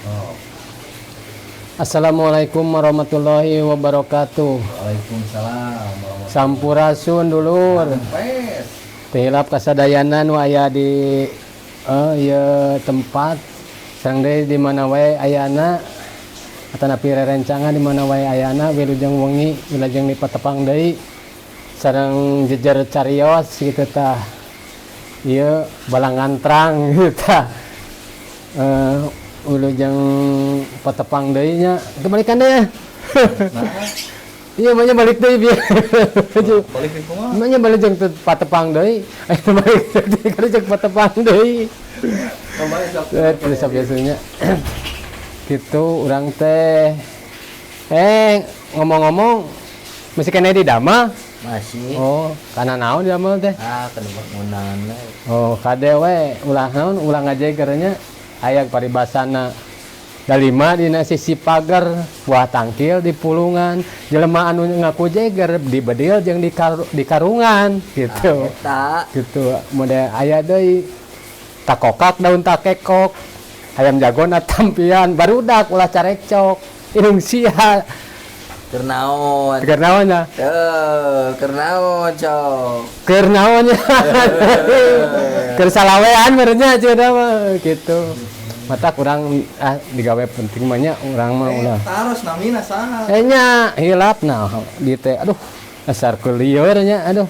Oh. Assalamualaikum warahmatullahi wabarakatuh. Waalaikumsalam warahmatullahi. Sampurasun, dulur. Pes. Teu hilap kasadayana nu aya di ieu tempat sareng deui di mana wae ayana atanapi rerencangan di mana wae ayana, wilujeng wengi, wilujeng dipatepang deui sareng Jejer Carios gitu tah. Ieu balangantrang gitu tah. Wilujeng patepang deui nya, kebalikan deui ya. Nah, iya mah balik deui bieu. Balik di kumaha? Emangnya balik jeung teu patepang deui, aya balik deui kada jeung patepang deui. Kembali sok. Eh, terus biasanya gitu urang teh. Eh, ngomong-ngomong masih keneh di damel? Masih. Oh, kana naon di damel teh? Ah, kana bangunan we. Oh, kade we ulah naon, ulah ngajeger nya. Aya paribasana dalima dina sisi pagar, buah tangkil di pulungan, jelema anu ngaku jeger di bedil jeung di karungan gitu. Eta. Gitu model aya deui, takokak daun takekok, hayam jagona tampian, barudak ulah carekcok indung sia. Keur naon? Keur naon nya? Tuh, keur naon, cok? Keur naon nya? Keur salawean meureun cenah mah gitu. Mata kurang ah digawe, penting mah nya urang mah ulah. Taros namina saha? Eh, nya hilap nah di teh, aduh, asar kulieur nya, aduh.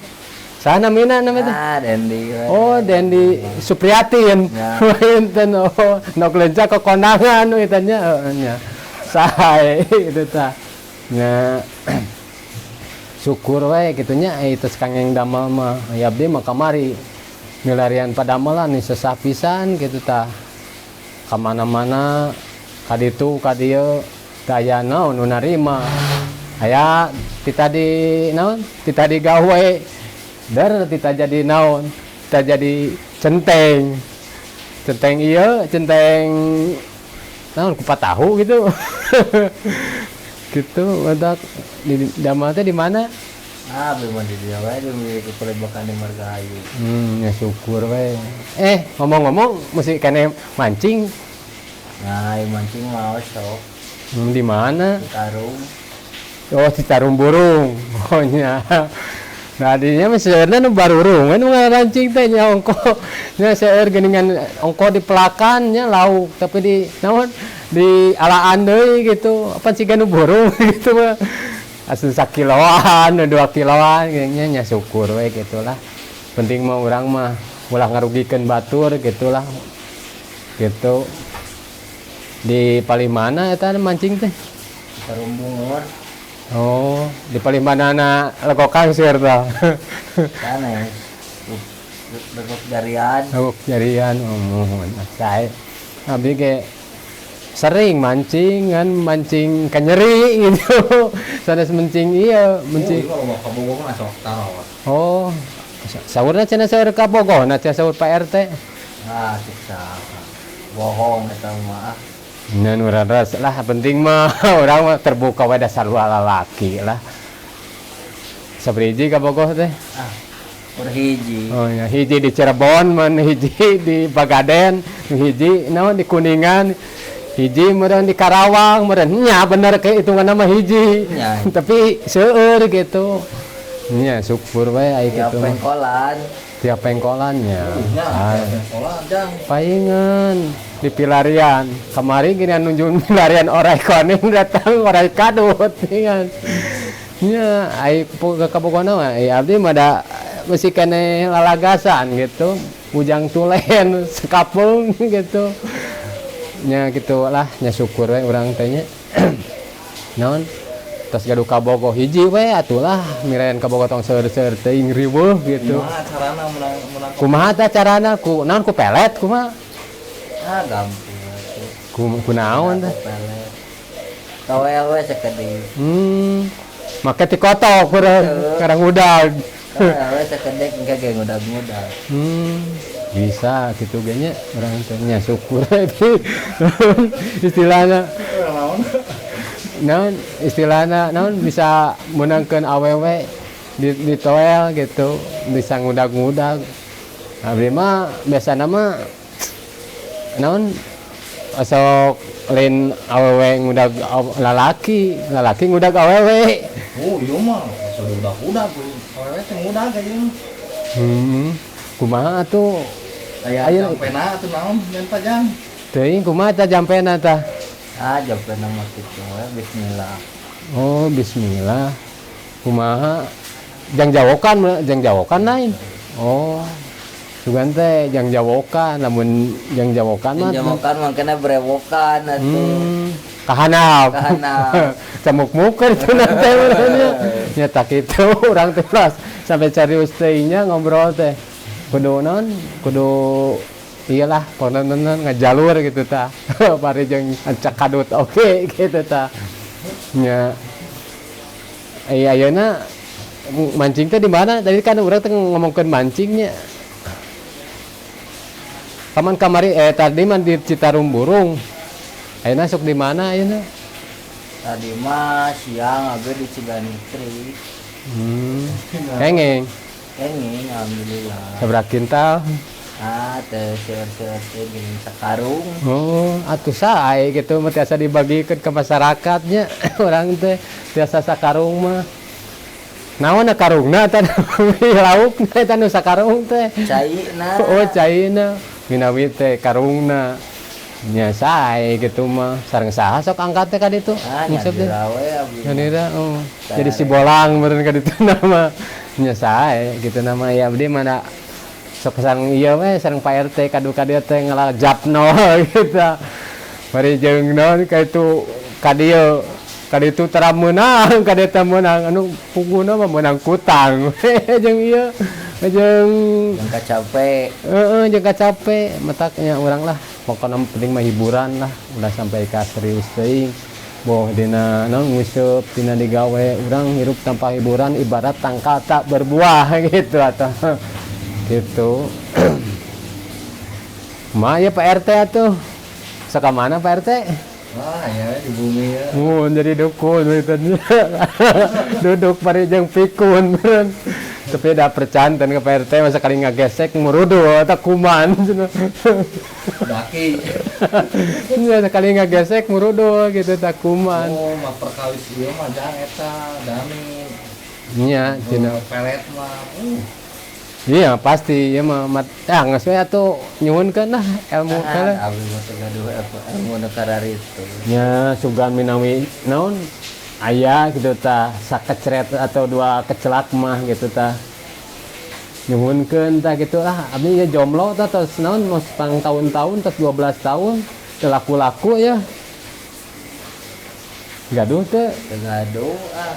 Saha namina namanya teh? Ah, Dendi we. Oh, Dendi Supriyatin. Ya. Enten oh, nok lenca ke kondangan eta nya, heuh nya. Sae itu tah. Nya syukur we kitu nya tos kangeng damel mah. Ya abdi mah kamari milarian padamelan nih sesah pisan gitu tah. Ka mana-mana ka ditu ka dieu teu aya naon nu narima. Aya ti tadi naon? Ti tadi gawe der tita jadi naon? Tita jadi centeng. Centeng ieu, centeng naon, kupat tahu gitu. Gitu, mantap. Di damel teh di mana? Ah, abdi mah di dieu we, di Pelebakan di Margahayu. Ya syukur we. Eh, ngomong-ngomong mesti keneh mancing. Nah, ieu mancing mah sok. Di mana? Di Tarung. Oh, di Tarung Burung. Oh nya. Nah, dinya mah sebenarnya nu barurung we nu ngarancing teh nya ongko. Nya seueur geuningan ongko di pelakan nya lauk, tapi di naon, di alaan deui gitu. Apa siga nu burung gitu mah. Asup sakiloan, 2 kiloan nya, nya syukur we gitulah. Penting mah urang mah ulah ngarugikeun batur gitulah. Gitu. Di palih mana eta mancing teh? Di Tarung Bungur. Oh, di palih manana legokan seueur tah? Sanes. Legok jarian. Legok jarian, oh, muhun. Sae. Abdi ge sering mancing kan, mancing kanyeri gitu. Sanes mancing iya, mancing. Oh, iya, kalau kabogoh mah sok taros. Oh, saurna cenah saur kabogoh, na cenah saur Pak RT. Ah, siksa. Bohong eta mah. Nah, nu raras lah, penting mah urang mah terbuka we, dasar lalaki lah. Sabriji kabogoh teh? Ah, ur hiji. Oh ya, hiji di Cirebon, man hiji di Pagaden, hiji naon di Kuningan, hiji meureun di Karawang, meureun nya bener ke hitungan nama hiji. Nya. Tapi seueur gitu. Nya syukur we ai Tiap kitu mah. Pengkolan. Tiap pengkolannya. Nya, Ah. sekolah jang. Paingan di pilarian. Kemarin gini nunjuk pilarian orai kuning datang orai kadut kan. Nya ai ke kabogona mah ai abdi mah da mesti keneh lalagasan gitu. Bujang tulen sekapeung gitu. Nya gitu lah, nya syukur we urang teh nya. Naon? Tos gaduh kabogoh hiji we atulah, mirean kabogoh tong seueur-seueur teuing riweuh gitu. Kumaha carana menang menang? Kumaha tah carana, ku naon, ku pelet kumaha? Ah, gampang atuh. Ku naon tah? Pelet. Toel we sakedik. Make ti kotok urang karang udag. Toel we sakedik engke ge ngudag-ngudag. Bisa gitu ge nya urang teh nya, syukur istilahna. Naon? Naon istilahna, naon, bisa meunangkeun awewe di toel gitu, bisa ngudag-ngudag. Abdi mah biasana mah naon. Sok lain awewe ngudag lalaki, lalaki ngudag awewe. Oh, iya mah sudah udah-udah awewe teh ngudag aja. Kumaha atuh? Aya Ayo. jampena atuh naon menta jang. Teuing kumaha tah jampena tah? Ah, jampena mah kitu we bismillah. Oh, bismillah. Kumaha? Jang jawokan, jang jawokan lain. Oh. Sugan teh jang jawokan, lamun jang jawokan mah. Jang jawokan mah kena brewokan atuh. Kahanap. Kahanap. Camuk-muker itu nanti urangnya. Nya tak itu urang teh sampai carius teh nya ngobrol teh. Kudu naon? Kudu iyalah pokokna ngajalur gitu tah. Bari jeung ancak kadut oke gitu tah. Nya. Ayeuna mancing teh di mana? Tadi kan urang teh ngomongkeun mancingnya. Kaman kamari tadi mah di Citarum Burung. Ayeuna sok di mana ayeuna? Tadi mah siang abdi di Ciganitri. Kenging. Kenging alhamdulillah. Sabaraha kintal? Ah, teh seueur-seueur teh geuning sakarung. Oh, atuh sae gitu mah tiasa dibagikeun ke masyarakatnya. Urang teh tiasa sakarung mah. Naon na karungna eta laukna eta nu sakarung teh? Caina. Oh, caina. Minawi teh karungna. Nya sae gitu mah. Sareng saha sok angkat teh ka ditu? Ah, nyadira we abdi. Nyadira, oh. Jadi si bolang meureun ka ditu nama. Nya sae gitu nama ya abdi mana sok sareng ieu we sareng Pak RT kadu ka dieu teh ngala japno gitu. Bari jeung naon ka itu ka dieu. Ka ditu tara meunang, ka dieu teh meunang anu punguna mah meunang kutang. Jeung ieu jeung Jeung kacape. Heeh, jeung kacape mataknya urang lah. Pokokna penting mah hiburan lah, ulah sampai ka serius teuing. Boh dina naon nguseup dina digawe urang hirup tanpa hiburan ibarat tangkal tak berbuah gitu atau gitu. Mah ya Pak RT atuh. Sok ka mana Pak RT? Wah, ya di bumi ya. Mun jadi dukun gitu. Duduk bari jeung pikun. Tapi da percanten ke Pak RT masa kali ngagesek murudu atau kuman. Daki. Nya sekali ngagesek murudu gitu tak kuman. Oh, mah perkawis ieu mah jang eta dami. Nya cenah. Pelet mah. Iya pasti ya mah geus we atuh nyuhunkeun lah ilmu pelet. Abdi mah teu gaduh ilmu nu kararitu. Nya sugan minawi naon aya gitu tah sakecret atau dua kecelak mah gitu tah. Nyuhunkeun tah gitu lah abdi ya jomblo tah tos naon mos pang tahun-tahun tos 12 tahun teu laku-laku ya. Gaduh teu? Teu gaduh ah.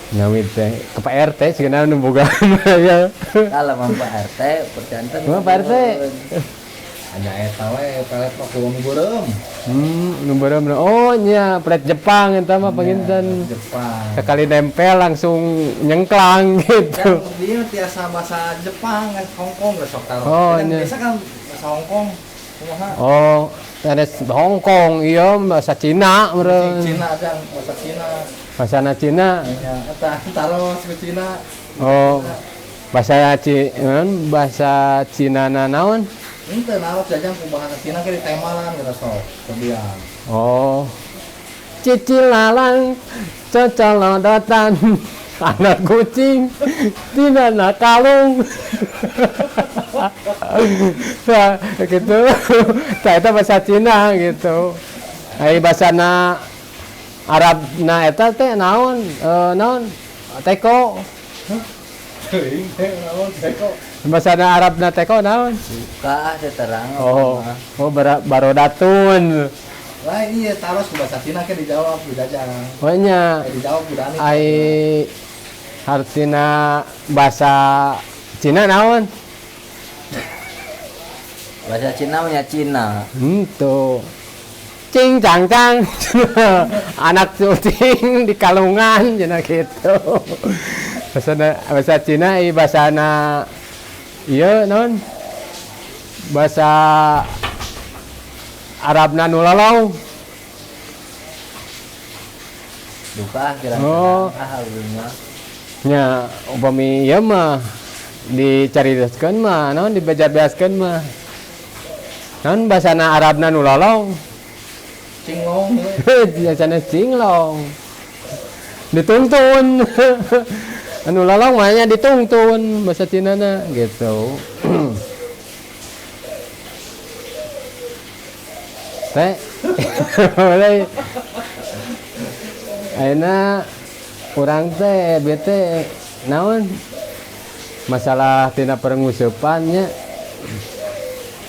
Nyawi teh ke Pak RT sebenarnya nu boga ya. Kalau mah Pak RT percanten. Mah Pak RT. Anya eta we pelet mah kudu nu beureum. Nu beureum. Oh nya pelet Jepang eta mah panginten. Jepang. Sekali nempel langsung nyengklang gitu. Kan dia tiasa bahasa Jepang, Hong Kong geus sok taruh. Oh, Kan nya. biasa kan bahasa Hong Kong. Kumaha? Oh, ada Hong Kong, iya bahasa Cina meureun. Cina aja bahasa Cina. Bahasa Cina. Ya, eta taruh ke Cina. Oh. Bahasa Cina, bahasa Cina na naon? Henteu naon jajan ku bahasa Cina ke ditemalan gitu sok. Kebian. Oh. Cicil lalang, cocolodotan. Anak kucing tidak nak kalung. Nah, gitu. Nah, itu bahasa Cina gitu. Ai bahasa na Arab na eta teh naon? Naon? Teko. Teuing teh naon teko. Bahasa na Arab na teko naon? Buka teh terang. Oh, oh barodatun. Lah iya taros ku bahasa Cina ke dijawab ku Jajang. Oh nya. Dijawab ku Dani. Ai hartina bahasa Cina naon? Bahasa Cina mah nya Cina. Tuh. Cing cang cang. Anak kucing di kalungan cenah gitu. Bahasa Cina i bahasana ieu naon? Bahasa Arabna nu lolong. Duka kira-kira. Oh. Ah, abdi mah. Nya upami ieu mah dicarioskeun mah naon dibejar-beaskeun mah. Naon bahasana Arabna nu lolong? Cinglong. Biasanya cinglong. Dituntun. Anu lolong mah nya dituntun bahasa Cinana gitu. Teh. Mulai ayeuna urang teh bete naon masalah tina pernguseupan nya.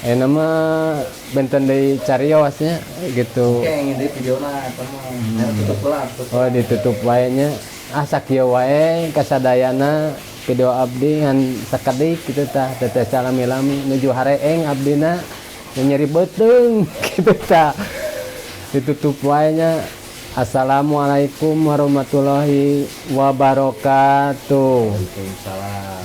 Ayeuna mah benten deui carios nya gitu. Oke, yang di videona eta mah. Ya, tutup lah, tutup. Oh, ditutup wae nya. Ah, sakieu wae kasadayana video abdi ngan sakedik gitu tah, teteh salami-lami nuju hareeng abdina nyeri beuteung gitu tah. Ditutup wae nya. Assalamualaikum warahmatullahi wabarakatuh. Waalaikumsalam.